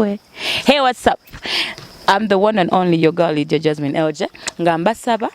Hey, what's up? I'm the one and only your girl, Lydia Jasmine LJ. Nga mbasaba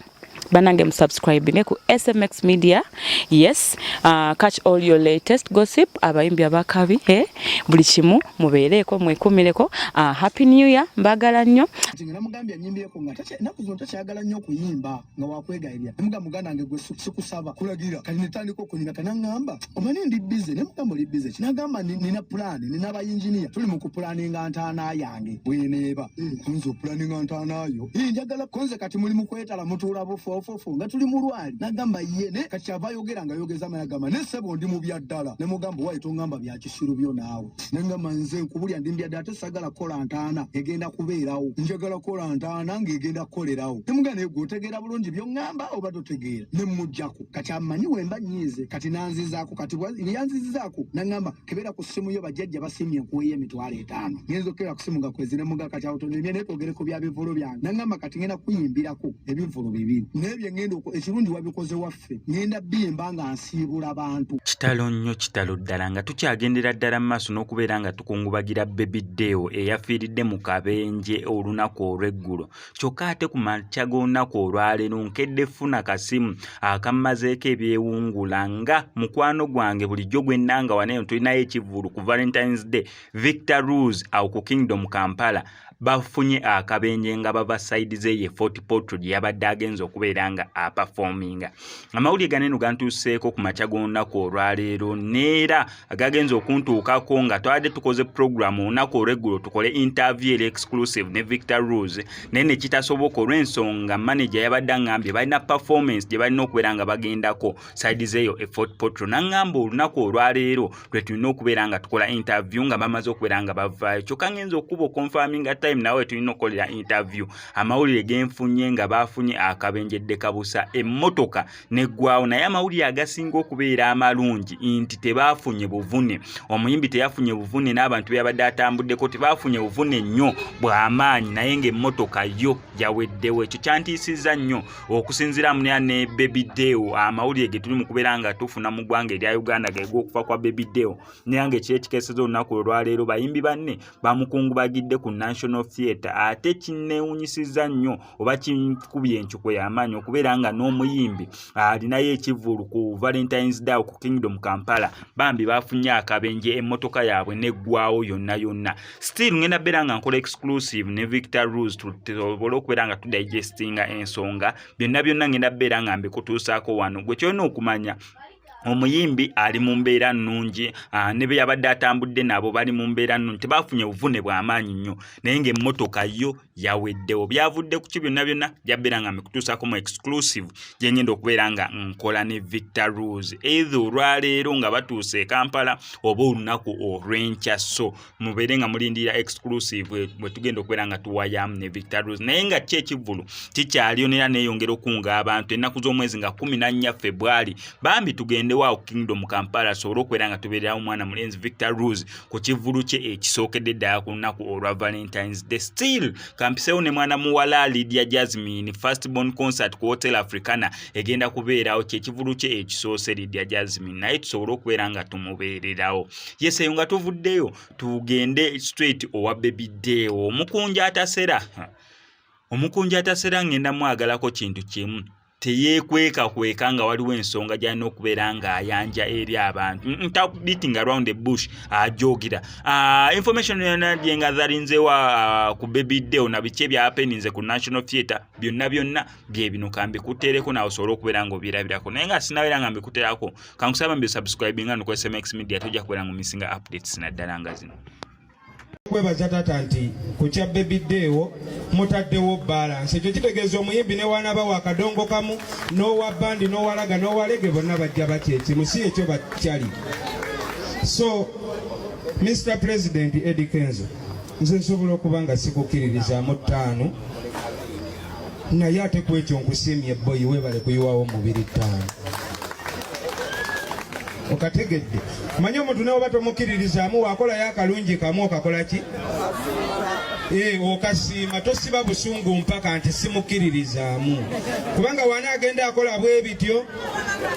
banange musubscribinge ku SMX Media. Yes, catch all your latest gossip, abayimbi abakabi, eh? Buli kimu mubeereko, mwekumireko. Happy New Year, mbagala nnyo. Kati nga namugambye anyimbireko nga ennaku zino takyagala nnyo okuyimba, nga wakwegayirira. Nemuga, "Muganda wange, gwe sikusaba kulagira." Kati netandika okunyina. Kati naŋŋamba, "Omanyi ndi busy." Nemugamba, "Oli busy ki?" Nagamba, "Nina pulaani, nina bayinginiya, tuli mu kupulaninga ntaana yange bweneeba." Nze opulaninga ntaanayo? Njagala konze kati muli mu kwetala, mutuula bufoofofu nga tuli mu lwali. Nagamba ye ne kati kyava ayogera nga yogeza amanya, agamba, "Ne ssebo, ndi mu bya ddala." Nemugamba, "Wayi, toŋŋamba bya kisiru byo naawe." Nengamba, "Nze nkubulya, ndi mu bya ddala, ate sagala kukola ntaana egenda kubeerawo, njagala kukola ntaana ng'egenda kukolerawo." Nemugamba, "Naye gwe otegeera bulungi by'oŋŋamba oba totegeera?" Nemuggyako. Kati amanyi wemba nnyiize, kati nanzizaako. Kati yanzizizaako, naŋŋamba, "Kebera ku ssimu yo, bajjajja basiimye, nkuweeyo 50,000." Ngenza okukebera ku ssimu nga kwezi. Nemuga, "Kati awo tonemye, naye twogere ku bya bivulu byange." Naŋŋamba, "Kati ngenda kuyimbirako ebivulu bibiri, naye bye ŋŋenda ekirungi wabikoze waffe, ŋŋenda biyimba nga nsiibula bantu." Kitalo nnyo, kitalo ddala, nga tukyagendera ddala mu maaso n'okubeera nga tukungubagira Baby Deo eyafiiridde mu kabenje olunaku olw'eggulo. Kyokka ate ku makya g'olunaku olwaleero nkedde funa kasimu akammazeeko ebyewungula, nga mukwano gwange bulijjo gwennanga waneeno tulinayo ekivvulu ku Valentines Day, Victor Ruz, awo ku Kingdom Kampala, bafunye akabenje nga bava side z'eye Fort Portal gye yabadde agenza okubeera nga aperforminga. Amawulire ganeno gantuuseeko ku makya g'olunaku olwaleero, neera gagenza okuntuukako nga twabadde tukoze program olunaku olw'eggulo tukole interview eri exclusive ne Victor Ruz, naye ne kitasoboka olw'ensonga manager yabadde aŋŋambye balina performance gye balina okubeera nga bagendako side z'eyo e Fort Portal. Naŋŋamba olunaku olwaleero lwe tulina okubeera nga tukola interview nga bamaze okubeera nga bavaayo. Kyokka ngenza okuba oconfirminga time nawe tulina okukolera interview, amawulire genfunye nga bafunye akabenje kabusa emmotoka neggwawo. Naye amawulire agasinga okubeera amalungi nti tebaafunye buvune, omuyimbi teyafunye buvune, n'abantu beyabadde atambuddeko tebaafunye buvune nnyo bw'amaanyi, naye ng'emmotoka yo yaweddewo. Ekyo kyantiisizza nnyo okusinziira munea ne Baby Deo. Amawulire ge tuli mu kubeera nga tufuna mu ggwanga erya Uganda geg'okufa kwa Baby Deo, naye nga ekiro ekikeeseza olunaku olwaleero bayimbi banne bamukungubagidde ku National Theatre. Ate kinneewunyisizza nnyo oba kinkubye enkikwe y'amaanyi okubeera nga n'omuyimbi alinayo ekivvulu ku Valentines Day ku Kingdom Kampala, bambi bafunye akabenje, emmotoka yaabwe neggwawo yonna yonna. Still ngenda beera nga nkola exclusive ne Victor Ruz, tusobole okubeera nga tudigestinga ensonga byonna byonna. Ngenda beera nga mbikutuusaako wano. Gwe kyolina okumanya, omuyimbi ali mu mbeera nnungi, ne be yabadde atambudde nabo bali mu mbeera nnungi, tebafunye buvune bw'amaanyi nnyo, naye ng'emmotoka yo yaweddewo. Byavudde ku ki? Byonna byonna byabeera nga mbikutuusaako mu exclusive gye ngenda okubeera nga nkola ne Victor Ruz, either olwaleero nga batuuse e Kampala oba olunaku olw'enkya. So mubeere nga mulindirira exclusive bwe tugenda okubeera nga tuwayamu ne Victor Ruz. Naye nga ki ekivvulu kikyaliyo, nera neeyongera okunga abantu ennaku z'omwezi nga 14 Febwali. Bambi tugende waawo Kingdom Kampala, sobole okubeera nga tubeererawo omwana mulenzi Victor Ruz ku kivvulu kye ekisookedde ddala ku lunaku olwa Valentines Day. Still kampisewo ne mwana muwala Lydia Jasmine, first born concert ku Hotel Africana egenda kubeerawo, kyekivvulu kye ekisoose Lydia Jasmine, naye tusobole okubeera nga tumubeererawo. Yeseyo nga tuvuddeyo, tugende straight owa Baby Deo, omukunja atasera. Omukunja atasera ngenda mwagalako kintu kimu: teyeekwekakweka nga waliwo ensonga gy'alina okubeera ng'ayanja eri abantu, beating around the bush, ajogira. Information yonna gyenga zalinzewa ku Baby Deo na biki ebyahappeninze ku National Theatre, byonna byonna bye bino. Kambikuteereko naawe osobole okubeera ng'obyerabirako. Naye nga sinabeera nga mbikuteerako, kankusaba mbi subscribinga no ku SMX Media, tojja kubeera ng'omissinga updates naddala nga zino. Kwebaza taata nti ku kya Baby Deo mutaddewo balance. Ekyo kitegeeza omuyimbi ne wanaaba wakadongo kamu n'owa band n'owalaga n'owalege bonna bajja bakyekimu, si ekyo bakyali. So Mr President Eddie Kenzo, nze nsobola okuba nga sikukkiririzaamu ttaano, naye ate ku ekyo nkusiimye boyi, weebale kuyiwawo mubiri ttaano. Okategedde? Manyi omuntu nawe oba tomukkiririzaamu, wakolayo akalungi kamu okakola ki? Eh, okasiima. Tosiba busungu mpaka nti simukkiririzaamu, kubanga wana agenda akola bwe bityo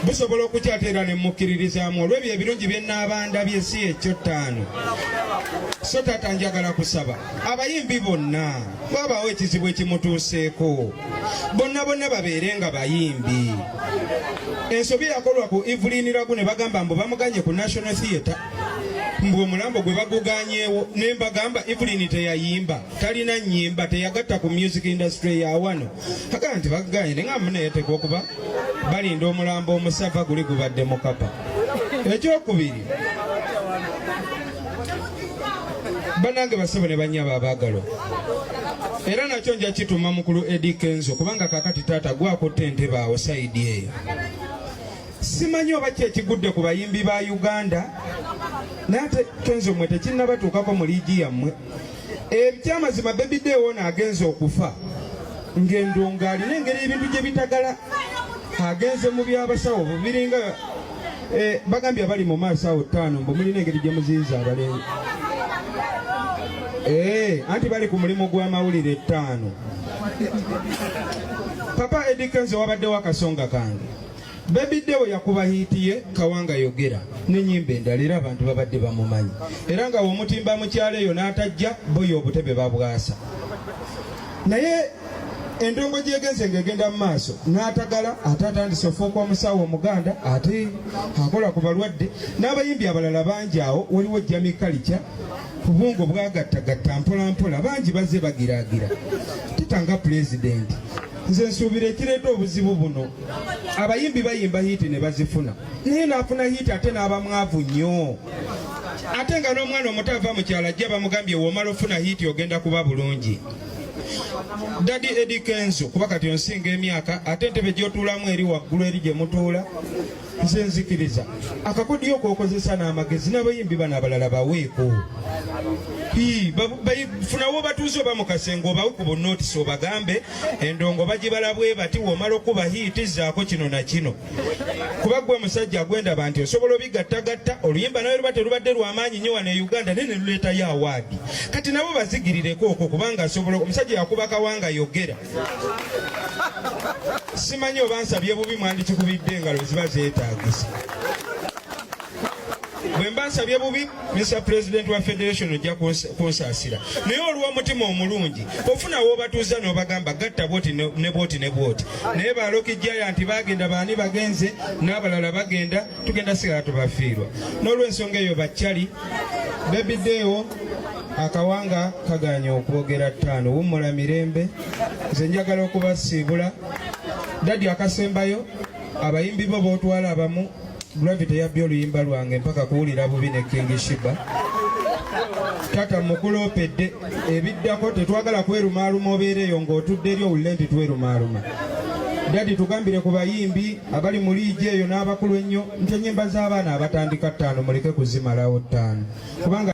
busobola okutya ate era ne mukkiririzaamu olw'ebyo ebirungi bye nnaaba ndabye, si ekyo ttaano. So taata, njagala kusaba abayimbi bonna, wabaawo ekizibu ekimutuuseeko, bonna bonna babeere nga bayimbi. Ensobi yakolwa ku Evelyn Lagu ne bagamba mbu bamuganye ku National Theatre, mbu omulambo gwe baguganyeewo, ne mbagamba Evelyn teyayimba, talina nnyimba, teyagatta ku music industry ya wano. Agamba nti baganye, naye nga muneyetekwa okuba balinda omulambo omusava guli gubadde mukapa. Ekyokubiri, banange basebo ne banyabo abaagalwa, era nakyo nja kituma mukulu Eddy Kenzo, kubanga kakati taata gwakutte entebe awo side eyo. Simanyi oba ki ekigudde ku bayimbi ba Uganda, naye ate Kenzo mwe tekinnabatuukako mu liigi yammwe. Ekyamazima, Baby Deo ono agenze okufa ng'endongo alina engeri ebintu gye bitagala, agenze mu byabasawo biringa bagambye abali mu maaso awo ttaano mbu mulina engeri gye muziyiza abalenzi. Anti bali ku mulimu gw'amawulire ttaano. Papa Eddy Kenzo, wabaddewo akasonga kange. Baby Deo yakuba hit ye Kawanga Yogera n'ennyimba endala, era abantu babadde bamumanyi, era nga womutimba mukyalo eyo n'atajja boyo obutebe babwasa. Naye endongo gyegenze ng'egenda mu maaso n'atagala, ate atandise ofuuka omusawo omuganda, ate akola ku balwadde n'abayimbi abalala bangi. Awo waliwo Jami Kalica kubungo bwagattagatta mpolampola, bangi bazze bagiraagira. Tutanga pulezidenti, nze nsuubira ekireeta obuzibu buno, abayimbi bayimba hit ne bazifuna, naye n'afuna hit ate n'aba mwavu nnyo, ate nga n'omwana omuto ava mu kyalo ajja bamugambye w'omala ofuna hit ogenda kuba bulungi. Daddy Eddy Kenzo, kuba kati onsinga emyaka, ate entebe gy'otuulamu eri waggulu eri gye mutuula, nze nzikiriza akakodyo k'okozesa n'amagezi n'abayimbi bano abalala baweeko. Funawo batuuze oba mukasenge, obawe ku bunootisi, obagambe endongo bagibala bwe bati, w'omala okuba hit zaako kino na kino, kuba gwe musajja gwendaba nti osobola obigattagatta. Oluyimba nawe luba terubadde lwamaanyi nnyo wano e Uganda, naye ne luleetayo award. Kati nabo bazigirireko okwo, kubanga asobola. Omusajja yakuba Kawanga Yogera. Simanyi oba nsabye bubi, mwandikikubidde engalo ziba zeetaagisa. Bwe mba nsabye bubi, Mr President wa federation, ojja kunsaasira, naye olw'omutima omulungi ofuna w'obatuuza n'obagamba gatta bwoti ne bwoti ne bwoti. Naye ba Rocky Giant bagenda, baani bagenze, n'abalala bagenda, tugenda sigala tubafiirwa. N'olw'ensonga eyo, bakyali Baby Deo, akawanga kaganye okwogera ttaano, wummula mirembe. Nze njagala okubasiibula. Daddy, akasembayo, abayimbi bo bootwala abamu, Gravity yabbye oluyimba lwange mpaka kuwulira bubi ne King Shiba. Tata, mukuloopedde ebiddako, tetwagala kwerumaaluma, obeera eyo ng'otudde eri owulire nti twerumaaluma. Daddy, tugambire ku bayimbi abali mu liigi eyo n'abakulu ennyo nti ennyimba z'abaana abatandika ttaano muleke kuzimalawo ttaano, kubanga